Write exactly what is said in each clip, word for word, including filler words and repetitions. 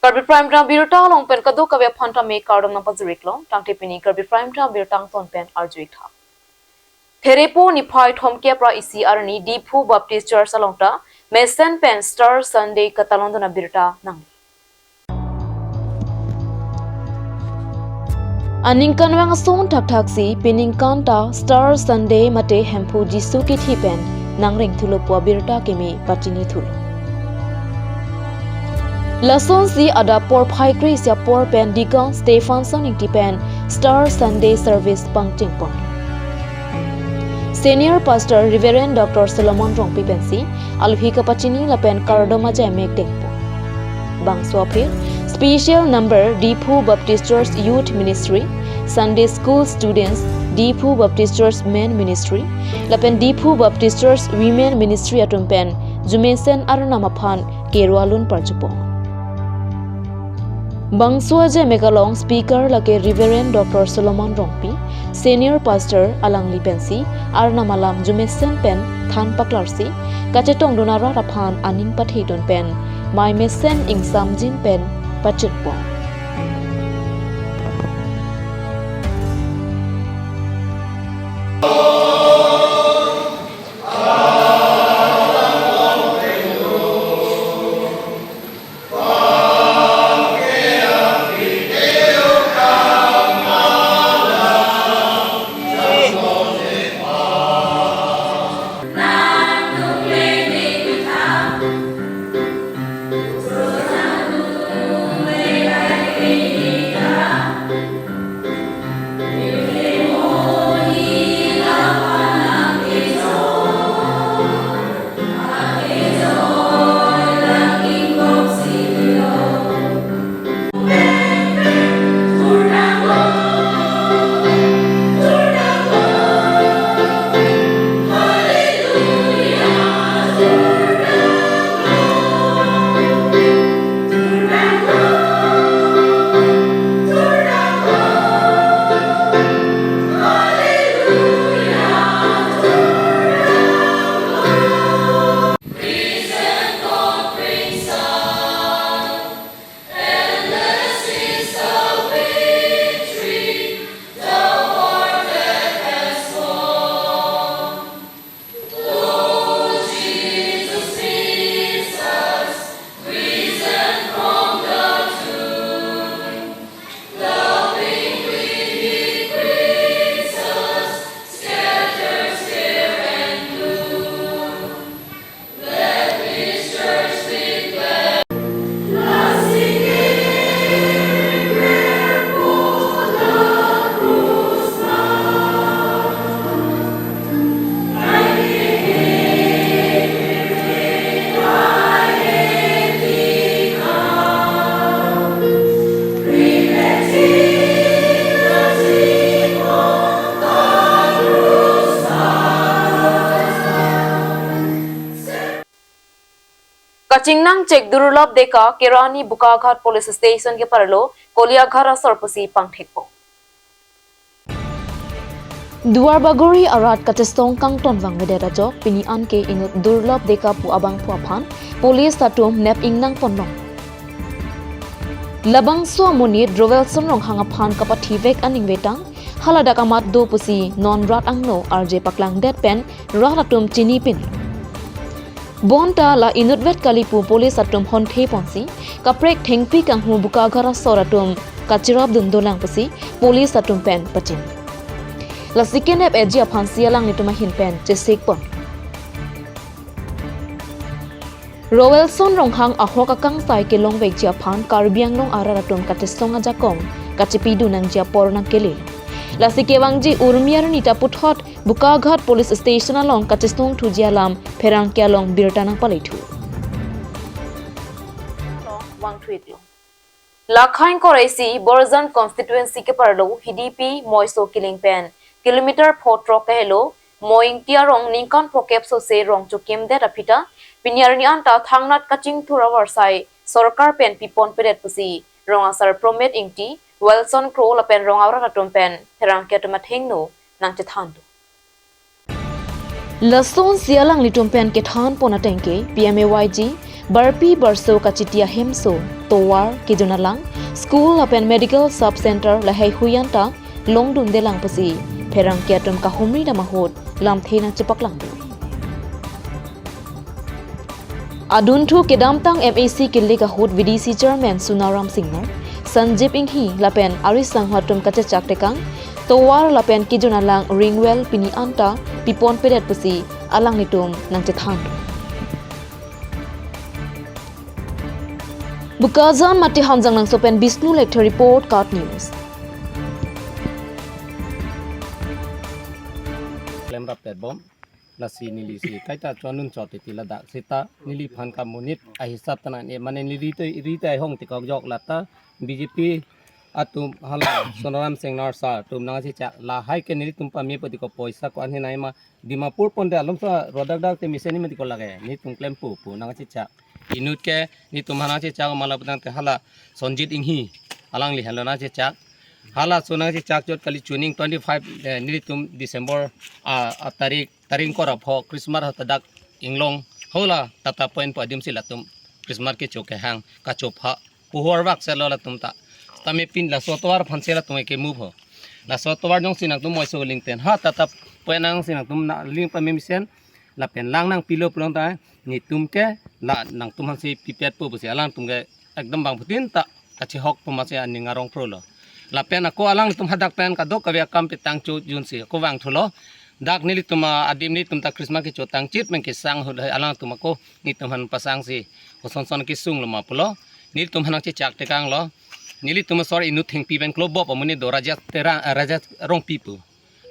Karbi Prime Time birta along pen kadokave aphan tame kardom nangpajir-ik long, tangte pini Karbi Prime Time birta angton pen arju-ik tha. Therepo niphai thomkep ra isi arni Diphu Baptist Church along ta mesen pen Star Sunday katalon dun abirta nang. Aningkanvang ason thakthaksi peningkan ta Star Sunday mate Hemphu Jisu kithi pen nangreng thulo pu abirta kimi pachini thulo. Lasonsi adap porphai kre-isi apor pen Deacon Stephenson Ingti pen Star Sunday Service pangchengpon. Senior Pastor Reverend Doctor Solomon Rongpi pensi alohi kapachini lapen kardom ajai mek dengpo. Bangso aphi special number Diphu Baptist Church Youth Ministry, Sunday School Students, Diphu Baptist Church Men Ministry, lapen Diphu Baptist Church Women Ministry atum pen jumesen arnam aphan kero alun parjupo. Bangso ajai mek along speaker lake Reverend Doctor Solomon Rongpi, Senior Pastor alangli pensi arnam alam jumesen pen than paklarsi kachetongdun arat aphan aning pathedun pen mei mesen ingsamjin pen pachunpo. Kachingnang chek Durlabh Deka Kerani Bokaghat Police Station keparlo Koliaghat asor pusi pangthekpo. Duarbagori arat kachesong kangton vangvedet ajok pini anke inut Durlabh Deka pu abangphu aphan police atum nep ingnang ponlong. Labangso amonit Roelson Ronghang aphan kapathivek aning vetang haladak amat do pusi non rat angno arje paklangdet pen rat atum chinipin. Bonta la inutvet kali pu police atum honthe ponsi kaprek thengpi kanghu Bokaghat asor atum kachirap dun dolang pusi police atum pen pachini. Lasi kenep eji aphansi alanglitum ahin pen chesik pon. Roelson Ronghang ahok akangsai kelongvekji aphan Karbi Anglong arat atum kachesong ajakong kachepidun nangji apor nangkele. Lasi kevangji Urmi arni ta puthot Bokaghat Police Station along kachesong thuji alam pherangke along birta nangpalethu. Lakhang koraisi Borjan constituency keparlo Hidipi Moiso Kiling pen kilometer pho throk kehelo Moingti arong ningkan phokep sose rong chokimdet aphi ta pini arni anta thangnat kachingthur avarsai sorkar pen piponpedet pusi rong asar Promet Ingti, Wilson Kro lapen rong arat atum pen pherangke atum athengno nangchethan do. Lasonsi alanglitum pen kethan pon atengke P M A Y G Barpi barso kachiti ahemso, tovar, kejun alang, school lapen medical sub center lahai hui anta longdundelang pusi pherangke atum kahumri dam ahut lamthe nangchepaklang do. Adunthu kedamtang M A C kilik ahut V D C chairman Sonaram Singnar, Sanjib Inghi lapen ari sangho atum kachechak tekang tovar lapen kejun alang ring well pini anta piponpedet pusi alanglitum nangchethan. Bokajan mate Hanjangnangso pen Bishnu Lekthe report, KAT News. Klemrap petbom, lasi neli si kaita chonun chot titi ladak seta neliphan kamonit ahisap ta nang-e mane neli te ri te hong tikok jok lata B J P atum hala Sonaram Singnar sir atum nangchechak lahai ke nelitum pame pati ko poisa ko anhe nai ma Dimapur ponte alom sa rodak dak te mesen ni mati ko lage nelitum klempo pu nangchechak. Inut ke nelitum ha nangchechak ma lapu tangte hala Sanjib Inghi alangli henlo nangchechak. Hala so nangchechak chot kali chuning twenty five, eh, nelitum December, ah, ah, tarik tarik ingkoi ra pho Christmas ahut ta dak inglong hala Tata Point pu adim si latum Christmas kecho kehang kachopha puhor vak selo latum ta. Tame pin laso tovar aphan si latum ke move ho. Laso tovar jongsi nangtum moiso ling pen ha Tata Point nangsi nangtum na ling pame mesen lapen lang nangpilo pulang ta nelitum ke la nangtum aphan si pipetpo pusi alangtum ke ekdom bangphutin ta kachehok pu masi aning arong pro lo. Lapen ako alangtum hadak pen kadokave akam petang chojun si ako vangthulo. Dak nelitum adim nelitum ta Christmas kecho tangchit pen kesang ahut hai alangtum ako nelitum aphan pasang si koson son kesung lo ma pulo. Nelitum aphan nangchechak tekang lo. Nelitum asor inut thengpi pen klobop amonit do Raja Terang, eh, Raja Rongpi pu.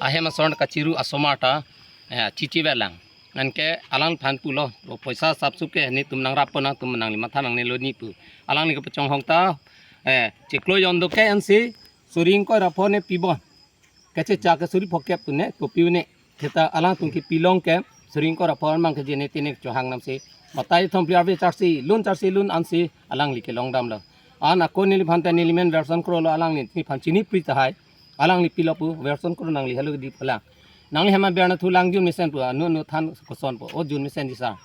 Ahem asor kachiru asomar ta, eh, chichi velang. Anke alangphan pulo, o poisa sapsup ke nelitum nangrappo nangtum nangli matha nangnelo ni pu. Alangli kepachonghong ta, eh, chiklo jon do ke ansi, suri ingkoi ra pho ne pibon. Kachechak ke suri phokep tu ne, kopi ne. Theta alangtum kepilong ke, suri ingkoi ra pho mang ke jene tene chohang namsi. Batai thom pliar ve charsi, lun charsi lun ansi, alangli kelong damlo. An ako neliphan ta nelimen version kro lo alangli neliphan chini pri tahai. Alangli pilo pu version kro nangli halo di pala. Nangli hema berna thu lang jun mesen pu anu anu than koson pu o jun mesen disa.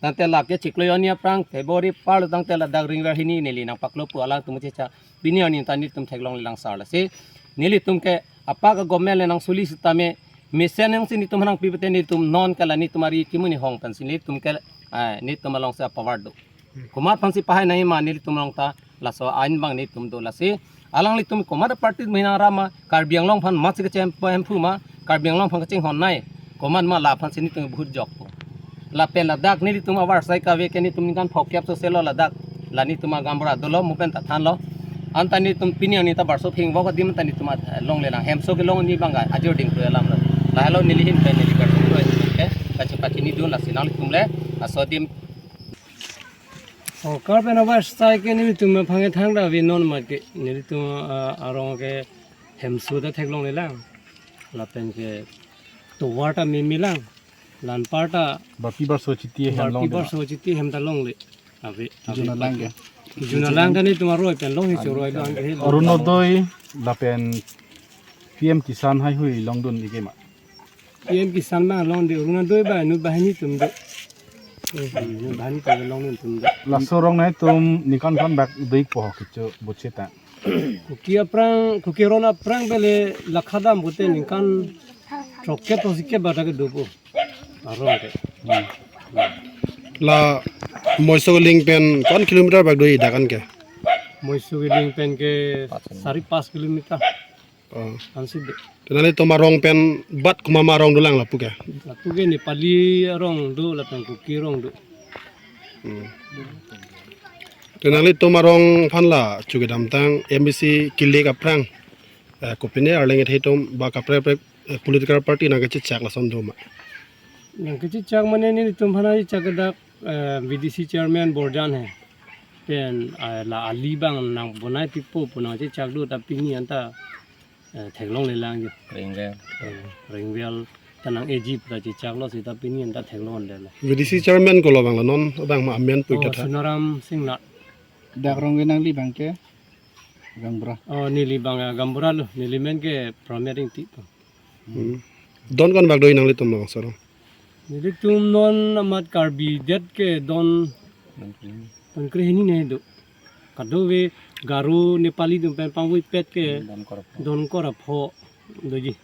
Tangte lake chiklo jon ni aphrang February parlo tangte ladak ring well hini neli nangpaklo pu alangtum chechak. Pini arni ta nelitum theklongle lang sar lasi. Nelitum ke apak a government le nangsuli sitame mesen nangsi nelitum nangpi pute nelitum non ke la nelitum ari kimuni hong pensi nelitum ke, eh, nelitum alongsi apower do. Komat aphansi pahai nai ma nelitum along ta laso ain bang nelitum do lasi. Alanglitum komat party mena rama Karbi Anglong aphan matsi kachem pa hemphu ma Karbi Anglong aphan kachinghon nai. Komat ma la aphansi nelitum bhut jok po. Lapen ladak nelitum avarsai kave ke nelitum ningkan phokep so selo ladak. La nelitum agambura dolo mupen ta thanlo. Anta nelitum pini arni ta barso phingvok adim ta nelitum, eh, longle lang hemso kelong ni bang ajor ding tu alam lo. Lahelo neli hin pen neli ber tu ke kachi pachini dun lasi nanglitum le aso adim. O, kar pen avarsai ke nelitum aphan ke thangta ave non ma ke nelitum, ah, arong ke hemso ta theklongle lang. Lapen ke tovar ta mimi lang. Lanpar ta barpi barso chiti hem barpi longle. Barso chiti hem ta longle. Ave, ave. Juna lang ke. Juna lang ta nelitum aroi pen long hi choroi lang ke. Arunodoi lapen P M Kisan hai hui longdun ike ma. P M Kisan ma long de, Arunodoi ba nu banghini atum do. Eh, nu banghini atum long atum do. Laso arong nangtum ningkan kon bak dui po kecho boche ta. Kuki aphrang, Kuki aron aphrang pele lakha dam pute ningkan throkkep throksi kep bata kedo po. Arong ke. Hmm. La Moiso Kiling pen kon kilometer bak dui dak an ke? Moiso Kiling pen ke sari pas kilometer. Oh. Ansi de. Te nanglitum arong pen bat komat ma arong dolang lapu ke? Lapu ke Nepali arong do lapen Kuki arong do. Hmm. Te nanglitum arong aphan la chu kedamtang M A C kilik aphrang, eh, kopine arleng ethei atum ba kaprek kaprek, eh, political party nangkachechak lason do ma? Nangkachechak mane nelitum aphan chechak ke dak, eh, V D C chairman Borjan he. Pen, eh, la ali bang nang bonai pipo pu nangchechak do ta pini anta eh, theklongle lang jo. Ring well. Eh, ring well ta nang-eji pu ta chechaklo seta pini anta theklongle lo. V D C chairman kolo abang lo non abang ma amen pu. Oh, ta tha. Sonaram Singnar. Dak arong ke nangli abang ke gaonbura? Oh, neli abang, ah, gaonbura lo. Neli men ke Pramit Ingti pu. Hmm. Don kon bak doi nanglitum lo soro? Nelitum non amat Karbi det ke don Tangte hini ne do. Kadokave Garo Nepali atum pen pangvoipet ke Donkor apho. Donkor apho doji.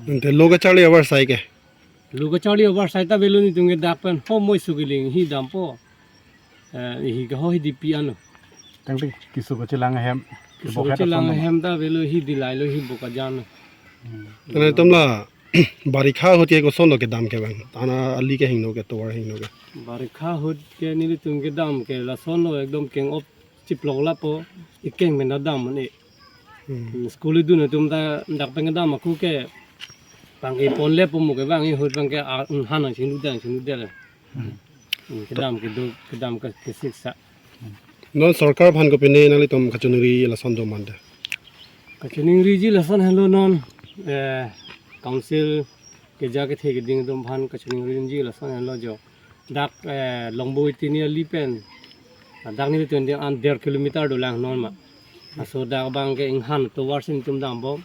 Ante lo kacharli avarsai ke? Lo kacharli avarsai ta avelo, netum ke dak pen ho moi sugiling hi dampo. Eh, hi ke ho hi dipi ano. Tangte keso kachelang ahem. Keso kachelang ahem ta avelo, hi dilailo, hi bokajan. Hmm. Nanglitum la barikha ahut ke kosonlo kedam ke bang? Tana ali kehingno ke, tovar hingno ke? Barikha ahut ke nelitum kedam ke lasonlo, ekdom keng-op chiplok lapo, ikeng mena dam un-e. Hmm. Hmm, school idun atum ta dak pen kedam ako ke pang-e ponlepo mo ke bang, ahut bang ke a, un han ang chinglu dang chinglu dang. Hmm. Hmm, kedam kedo, kedam ke kesiksa. Non sorkar aphan kopine nanglitum kachiningri lason do mante? Kachiningriji lason helo non, eh, council keja kethe keding atum aphan kachiningriji lason helo jo. Dak, eh, Longboi Tini ali pen, dak nelitum an der kilometer dolang non ma. Laso dak bang ke inghan tovar si netum dambom.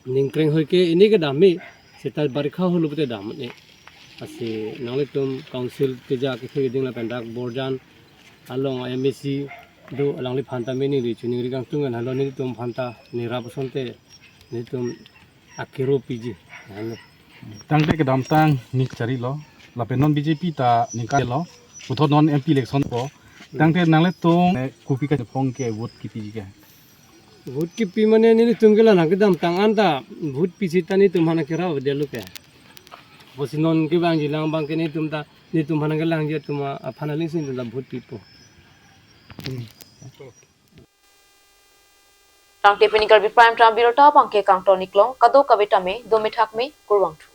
Ningkreng hoi ke ini kedam me, seta barikha ahut lo pute dam ne. Lasi nanglitum council keja kethe keding lapen dak Borjan along M A C do, alangliphan ta me neli chiningri kangtung an, helo nelitum aphan ta nirap asonte nelitum akero piji. Helo. Tangte kedamtang ni charlilo, lapen non B J P ta ningkan lo, puthot non M P election po. Tangte nanglitum, eh, kopi kachephong ke vote kipiji ke? Vote kipi mane nelitum ke la nang kedamtang an ta vote pi sita netum aphan kerap delo ke. Pusi non kevangji lang bang ke netum ta, netum aphan kelangji atum aphan aling si netum ta vote pipo. Tangte pini Karbi Prime Time birta abang ke kangton-ik lo, kadokave tame, dome thakme, kurvangthu.